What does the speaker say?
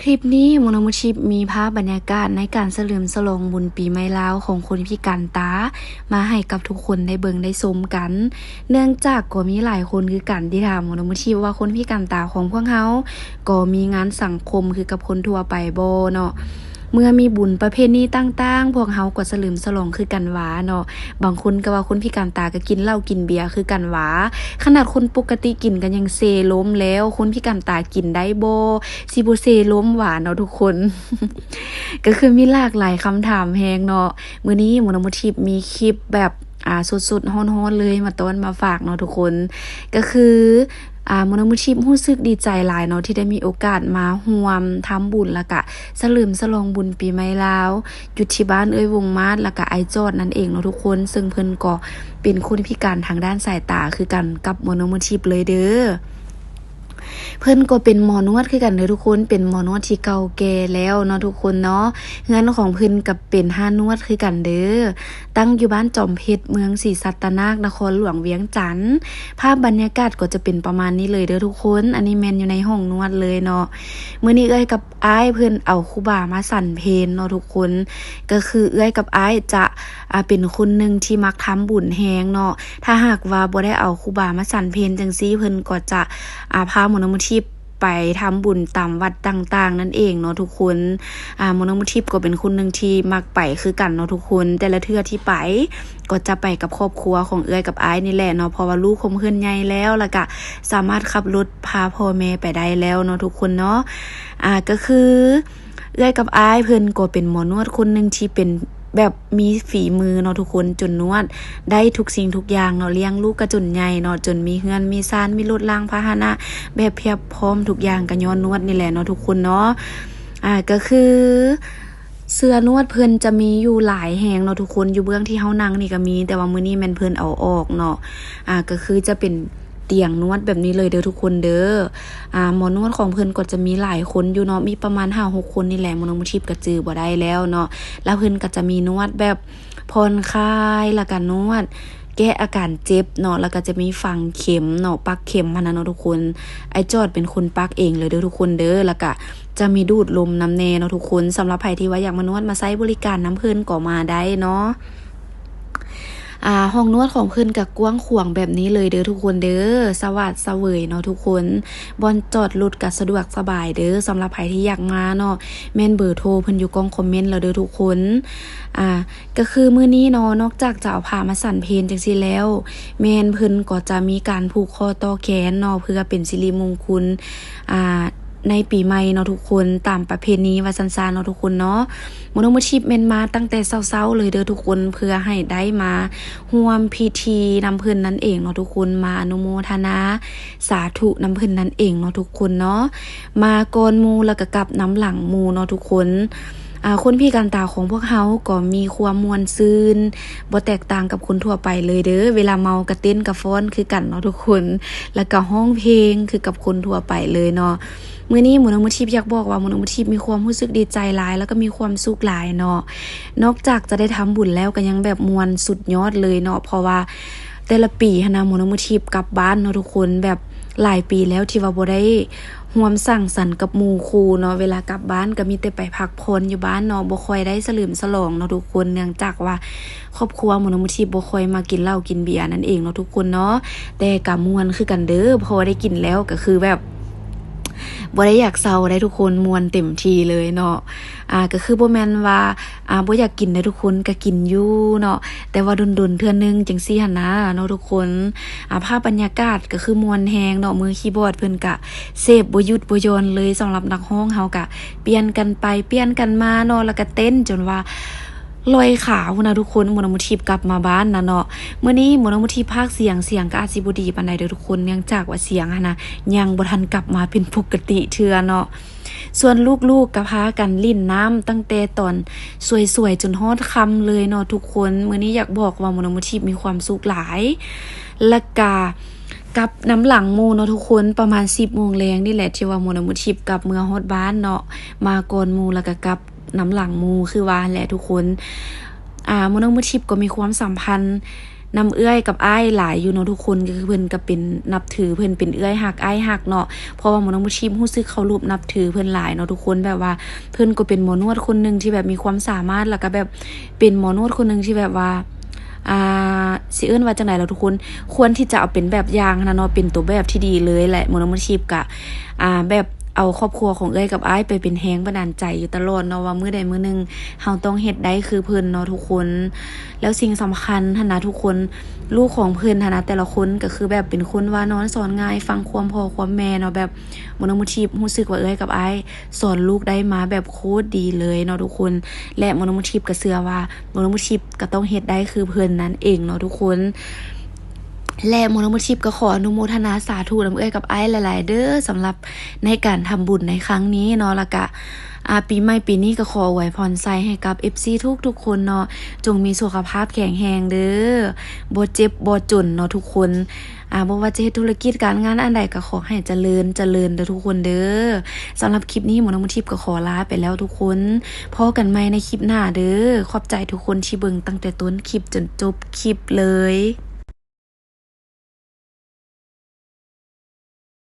ຄລິບນີ້ ໂມໂນໂມທິບມີພາບບັນຍາກາດໃນການສະເຫຼີມສະຫຼອງບຸນປີໃໝ່ລາວຂອງຄົນພິການຕາ ມາໃຫ້ກັບທຸກຄົນໄດ້ເບິ່ງໄດ້ຊົມກັນ. ເນື່ອງຈາກກໍມີຫຼາຍຄົນຄືກັນທີ່ຖາມໂມໂນໂມທິບວ່າ ຄົນພິການຕາຂອງພວກເຮົາກໍມີງານສັງຄົມຄືກັບຄົນທົ່ວໄປບໍ່ເນາະ? ເມື່ອມີບຸນປະເພນີຕ່າງໆ ພວກເຮົາກໍສະເຫຼີມສະຫຼອງຄືກັນຫວາເນາະ. ບາງຄົນກໍວ່າຄົນພິການຕາກໍກິນເຫຼົ້າກິນເບຍຄືກັນຫວາ. ຂະໜາດຄົນປົກກະຕິກິນກໍຍັງເຊລົມແລ້ວ, ຄົນພິການຕາກິນໄດ້ບໍ່? ຊິບໍ່ເຊລົມຫວາເນາະທຸກຄົນ. ກໍຄືມີຫຼາກຫຼາຍຄຳຖາມແຮງເນາະ. ມື້ນີ້ໂມໂນໂມທິບມີຄລິບແບບ ອ່າ ສົດໆ ຮ້ອນໆ ເລີຍ ມາຕ້ອນມາຝາກເນາະທຸກຄົນ. ກໍຄື ອ່າ ໂມໂນໂມທິບຮູ້ສຶກດີໃຈຫຼາຍເນາະ ທີ່ໄດ້ມີໂອກາດມາຮ່ວມທຳບຸນ ແລ້ວກະສະເຫຼີມສະຫຼອງບຸນປີໃໝ່ລາວ ຢູ່ທີ່ບ້ານເອື້ອຍວົງມາດ ແລ້ວກະອ້າຍຈອດນັ້ນເອງເນາະທຸກຄົນ. ເຊິ່ງເພິ່ນກໍເປັນຄົນພິການທາງດ້ານສາຍຕາຄືກັນກັບໂມໂນໂມທິບເລີຍເດີ. ເພິ່ນກໍເປັນໝໍນວດຄືກັນເດີທຸກຄົນ, ເປັນໝໍນວດທີ່ເກົ່າແກ່ແລ້ວເນາະທຸກຄົນເນາະ. ເຮືອນຂອງເພິ່ນກໍເປັນຮ້ານນວດຄືກັນເດີ, ຕັ້ງຢູ່ບ້ານຈອມເພັດ ເມືອງສີສັດຕະນາກ ນະຄອນຫຼວງວຽງຈັນ. ພາບບັນຍາກາດກໍຈະເປັນປະມານນີ້ເລີຍເດີທຸກຄົນ. ອັນນີ້ແມ່ນຢູ່ໃນຫ້ອງນວດເລີຍເນາະ. ມື້ນີ້ເອື້ອຍກັບອ້າຍເພິ່ນເອົາຄູບາມາສັນເພນເນາະທຸກຄົນ. ກໍຄືເອື້ອຍກັບອ້າຍຈະ ອ່າ ເປັນຄົນໜຶ່ງທີ່ມັກທຳບຸນແຮງເນາະ. ຖ້າຫາກວ່າບໍ່ໄດ້ເອົາຄູບາມາສັນເພນຈັ່ງຊີ້ ເພິ່ນກໍຈະ ອ່າ ພາໂມໂນໂມທິບໄປທຳບຸນຕາມວັດຕ່າງໆ ນັ້ນເອງເນາະທຸກຄົນ. ອ່າ ໂມໂນໂມທິບກໍເປັນຄົນໜຶ່ງທີ່ມັກໄປຄືກັນເນາະທຸກຄົນ. ແຕ່ລະເທື່ອທີ່ໄປກໍຈະໄປກັບຄອບຄົວຂອງເອື້ອຍກັບອ້າຍນີ້ແຫຼະເນາະ, ເພາະວ່າລູກຂອງເພິ່ນໃຫຍ່ແລ້ວ ແລ້ວກະສາມາດຂັບລົດພາພໍ່ແມ່ໄປໄດ້ແລ້ວເນາະທຸກຄົນເນາະ. ອ່າ ກໍຄື ເອື້ອຍກັບອ້າຍເພິ່ນກໍເປັນໝໍນວດຄົນໜຶ່ງທີ່ເປັນແບບມີຝີມືເນາະທຸກຄົນ, ຈົນນວດໄດ້ທຸກສິ່ງທຸກຢ່າງເນາະ, ລ້ຽງລູກກະຈົນໃຫຍ່ເນາະ, ຈົນມີເຮືອນມີຊານ, ມີລົດລາງພາຫະນະແບບພຽບພ້ອມທຸກຢ່າງ ກະຍ້ອນນວດນີ້ແຫຼະເນາະທຸກຄົນເນາະ. ອ່າ ກະຄືເສື່ອນວດເພິ່ນຈະມີຢູ່ຫຼາຍແຮງເນາະທຸກຄົນ, ຢູ່ເບື້ອງທີ່ເຮົານັ່ງນີ້ກະມີ, ແຕ່ວ່າມື້ນີ້ແມ່ນເພິ່ນເອົາອອກເນາະ. ອ່າ ກະຄືຈະເປັນ ຕຽງນວດແບບນີ້ເລີຍເດີທຸກຄົນເດີ. ອ່າ ໝໍນວດຂອງເພິ່ນກໍຈະມີຫຼາຍຄົນຢູ່ເນາະ, ມີປະມານຫ້າຫົກຄົນນີ້ແຫຼະ, ໂມໂນໂມທິບກໍຈື່ບໍ່ໄດ້ແລ້ວເນາະ. ແລ້ວເພິ່ນກໍຈະມີນວດແບບຜ່ອນຄາຍ ແລ້ວກໍນວດແກ້ອາການເຈັບເນາະ, ແລ້ວກໍຈະມີຝັງເຂັມເນາະ, ປັກເຂັມຫັ້ນນະເນາະທຸກຄົນ. ອ້າຍຈອດເປັນຄົນປັກເອງເລີຍເດີທຸກຄົນເດີ. ແລ້ວກໍຈະມີດູດລົມນຳແດ່ເນາະທຸກຄົນ. ສຳລັບໃຜທີ່ວ່າຢາກມານວດມາໃຊ້ບໍລິການນຳເພິ່ນກໍມາໄດ້ເນາະ. ອ່າ ຫ້ອງນວດຂອງເພິ່ນກະກວ້າງຂວາງແບບນີ້ເລີຍເດີທຸກຄົນເດີ, ສະຫວາດສະເຫວີຍເນາະທຸກຄົນ. ບ່ອນຈອດລົດກະສະດວກສະບາຍເດີ. ສຳລັບໃຜທີ່ຢາກມາເນາະ, ແມ່ນເບີໂທເພິ່ນຢູ່ກ່ອງຄອມເມັນແລ້ວເດີທຸກຄົນ. ອ່າ ກະຄືມື້ນີ້ເນາະ, ນອກຈາກຈະເອົາຜ້າມາສັນເພນຈັ່ງຊີ້ແລ້ວ, ແມ່ນເພິ່ນກໍຈະມີການຜູກຂໍ້ຕໍ່ແຂນເນາະ, ເພື່ອເປັນສິລິມົງຄຸນ ອ່າ ໃນປີໃໝ່ເນາະທຸກຄົນ, ຕາມປະເພນີວ່າຊັ້ນຊະເນາະທຸກຄົນເນາະ. ໂມໂນໂມທິບແມ່ນມາຕັ້ງແຕ່ເຊົ້າໆ ເລີຍເດີທຸກຄົນ, ເພື່ອໃຫ້ໄດ້ມາຮ່ວມພິທີນຳເພິ່ນນັ້ນເອງເນາະທຸກຄົນ, ມາອະນຸໂມທະນາສາທຸນຳເພິ່ນນັ້ນເອງເນາະທຸກຄົນເນາະ. ມາກ່ອນໝູ່ ແລ້ວກະກັບນຳຫຼັງໝູ່ເນາະທຸກຄົນ. ອ່າ ຄົນພິການຕາຂອງພວກເຮົາກໍມີຄວາມມ່ວນຊື່ນ ບໍ່ແຕກຕ່າງກັບຄົນທົ່ວໄປເລີຍເດີ. ເວລາເມົາກະເຕັ້ນກະຟ້ອນຄືກັນເນາະທຸກຄົນ, ແລ້ວກະຮ້ອງເພງຄືກັບຄົນທົ່ວໄປເລີຍເນາະ. ມື້ນີ້ໂມໂນໂມທິບຢາກບອກວ່າ ໂມໂນໂມທິບມີຄວາມຮູ້ສຶກດີໃຈຫຼາຍ ແລ້ວກໍມີຄວາມສຸກຫຼາຍເນາະ. ນອກຈາກຈະໄດ້ທຳບຸນແລ້ວ ກໍຍັງແບບມ່ວນສຸດຍອດເລີຍເນາະ, ເພາະວ່າແຕ່ລະປີຫັ້ນນະ ໂມໂນໂມທິບກັບບ້ານເນາະທຸກຄົນ, ແບບຫຼາຍປີແລ້ວທີ່ວ່າບໍ່ໄດ້ຮ່ວມສັງສັນກັບໝູ່ຄູ່ເນາະ. ເວລາກັບບ້ານກໍມີແຕ່ໄປພັກຜ່ອນຢູ່ບ້ານເນາະ, ບໍ່ຄ່ອຍໄດ້ສະເຫຼີມສະຫຼອງເນາະທຸກຄົນ, ເນື່ອງຈາກວ່າຄອບຄົວໂມໂນໂມທິບບໍ່ຄ່ອຍມັກກິນເຫຼົ້າກິນເບຍນັ້ນເອງເນາະທຸກຄົນເນາະ. ແຕ່ກໍມ່ວນຄືກັນເດີ, ເພາະວ່າໄດ້ກິນແລ້ວກໍຄືແບບ ບໍ່ໄດ້ຢາກເຊົາໄດ໋ທຸກຄົນ, ມ່ວນເຕັມທີ່ເລີຍເນາະ. ອ່າ ກໍຄືບໍ່ແມ່ນວ່າ ອ່າ ບໍ່ຢາກກິນໄດ໋ທຸກຄົນ, ກໍກິນຢູ່ເນາະ, ແຕ່ວ່າດົນໆເທື່ອໜຶ່ງຈັ່ງຊີ້ຫັ້ນນະເນາະທຸກຄົນ. ອ່າ ພາບບັນຍາກາດກໍຄືມ່ວນແຮງເນາະ, ມືຄີບອດເພິ່ນກະເສບບໍ່ຢຸດບໍ່ຢ່ອນເລີຍ. ສຳລັບນັກຮ້ອງເຮົາກະປ່ຽນກັນໄປປ່ຽນກັນມາເນາະ, ແລ້ວກະເຕັ້ນຈົນວ່າ ລອຍຂາພຸ້ນນະທຸກຄົນ, ໂມໂນໂມທິບກັບມາບ້ານນະເນາະ. ມື້ນີ້ໂມໂນໂມທິບພາກສຽງ, ສຽງກໍອາດຊິບໍ່ດີປານໃດເດີທຸກຄົນ, ເນື່ອງຈາກວ່າສຽງຫັ້ນນະ ຍັງບໍ່ທັນກັບມາເປັນປົກກະຕິເທື່ອເນາະ. ສ່ວນລູກໆກໍພາກັນຫຼິ້ນນ້ຳຕັ້ງແຕ່ຕອນສວຍໆຈົນຮອດຄ່ຳເລີຍເນາະທຸກຄົນ. ມື້ນີ້ຢາກບອກວ່າໂມໂນໂມທິບມີຄວາມສຸກຫຼາຍ, ແລ້ວກະກັບນຳຫຼັງໝູ່ເນາະທຸກຄົນ, ປະມານສິບໂມງແລງນີ້ແຫຼະ ທີ່ວ່າໂມໂນໂມທິບກັບເມືອຮອດບ້ານເນາະ, ມາກ່ອນໝູ່ ແລ້ວກະກັບ ນຳຫຼັງໝູ່ ຄືວ່າຫັ້ນແຫຼະທຸກຄົນ. ອ່າ ໂມໂນໂມທິບກໍມີຄວາມສຳພັນ ນຳເອື້ອຍກັບອ້າຍຫຼາຍຢູ່ເນາະທຸກຄົນ ກໍຄືເພິ່ນກໍເປັນ ນັບຖືເພິ່ນເປັນເອື້ອຍຮັກອ້າຍຮັກເນາະ ເພາະວ່າໝໍນ້ອງມະທິບຮູ້ສຶກເຄົາລົບນັບຖືເພິ່ນຫຼາຍເນາະທຸກຄົນ ແບບວ່າເພິ່ນກໍເປັນໝໍນວດຄົນໜຶ່ງທີ່ແບບມີຄວາມສາມາດ ແລ້ວກໍແບບເປັນໝໍນວດຄົນໜຶ່ງທີ່ແບບວ່າ ອ່າ ຊິເອີ້ນວ່າຈັ່ງໃດລະທຸກຄົນ ຄວນທີ່ຈະເອົາເປັນແບບຢ່າງຫັ້ນນະເນາະ ເປັນຕົວແບບທີ່ດີເລີຍແຫຼະ ໝໍນ້ອງມະທິບກະ ອ່າ ແບບເອົາຄອບຄົວຂອງເອື້ອຍກັບອ້າຍໄປເປັນແຮງບັນດານໃຈຢູ່ຕະຫຼອດເນາະ ວ່າມື້ໃດມື້ໜຶ່ງເຮົາຕ້ອງເຮັດໄດ້ຄືເພິ່ນເນາະທຸກຄົນ ແລ້ວສິ່ງສຳຄັນຫັ້ນນະທຸກຄົນ ລູກຂອງເພິ່ນຫັ້ນນະ ແຕ່ລະຄົນກໍຄືແບບເປັນຄົນວ່ານອນສອນງ່າຍ ຟັງຄວາມພໍ່ຄວາມແມ່ເນາະ ແບບໝໍນ້ອງມະທິບຮູ້ສຶກວ່າເອື້ອຍກັບອ້າຍສອນລູກໄດ້ມາແບບໂຄດດີເລີຍເນາະທຸກຄົນ ແລະໝໍນ້ອງມະທິບກໍເຊື່ອວ່າ ໝໍນ້ອງມະທິບກໍຕ້ອງເຮັດໄດ້ຄືເພິ່ນນັ້ນເອງເນາະທຸກຄົນ ແລະໝໍນ້ອງມະທິບກໍຂໍອະນຸໂມທະນາສາທຸນຳເອື້ອຍກັບອ້າຍຫຼາຍໆເດີ້ ສຳລັບໃນການທຳບຸນໃນຄັ້ງນີ້ເນາະ ແລ້ວກະ ອ່າ ປີໃໝ່ປີນີ້ກໍຂໍອວຍພອນໄຊໃຫ້ກັບເອັຟຊີທຸກໆຄົນເນາະ ຈົ່ງມີສຸຂະພາບແຂງແຮງເດີ້ ບໍ່ເຈັບບໍ່ຈົນເນາະທຸກຄົນ ອ່າ ບໍ່ວ່າຈະເຮັດທຸລະກິດການງານອັນໃດກໍຂໍໃຫ້ຈະເລີນ ຈະເລີນເດີ້ທຸກຄົນເດີ້ ສຳລັບຄລິບນີ້ໝໍນ້ອງມະທິບກໍຂໍລາໄປແລ້ວທຸກຄົນ ພໍ້ກັນໃໝ່ໃນຄລິບໜ້າເດີ້ ຂອບໃຈທຸກຄົນທີ່ເບິ່ງຕັ້ງແຕ່ຕົ້ນຄລິບຈົນຈົບຄລິບເລີຍ.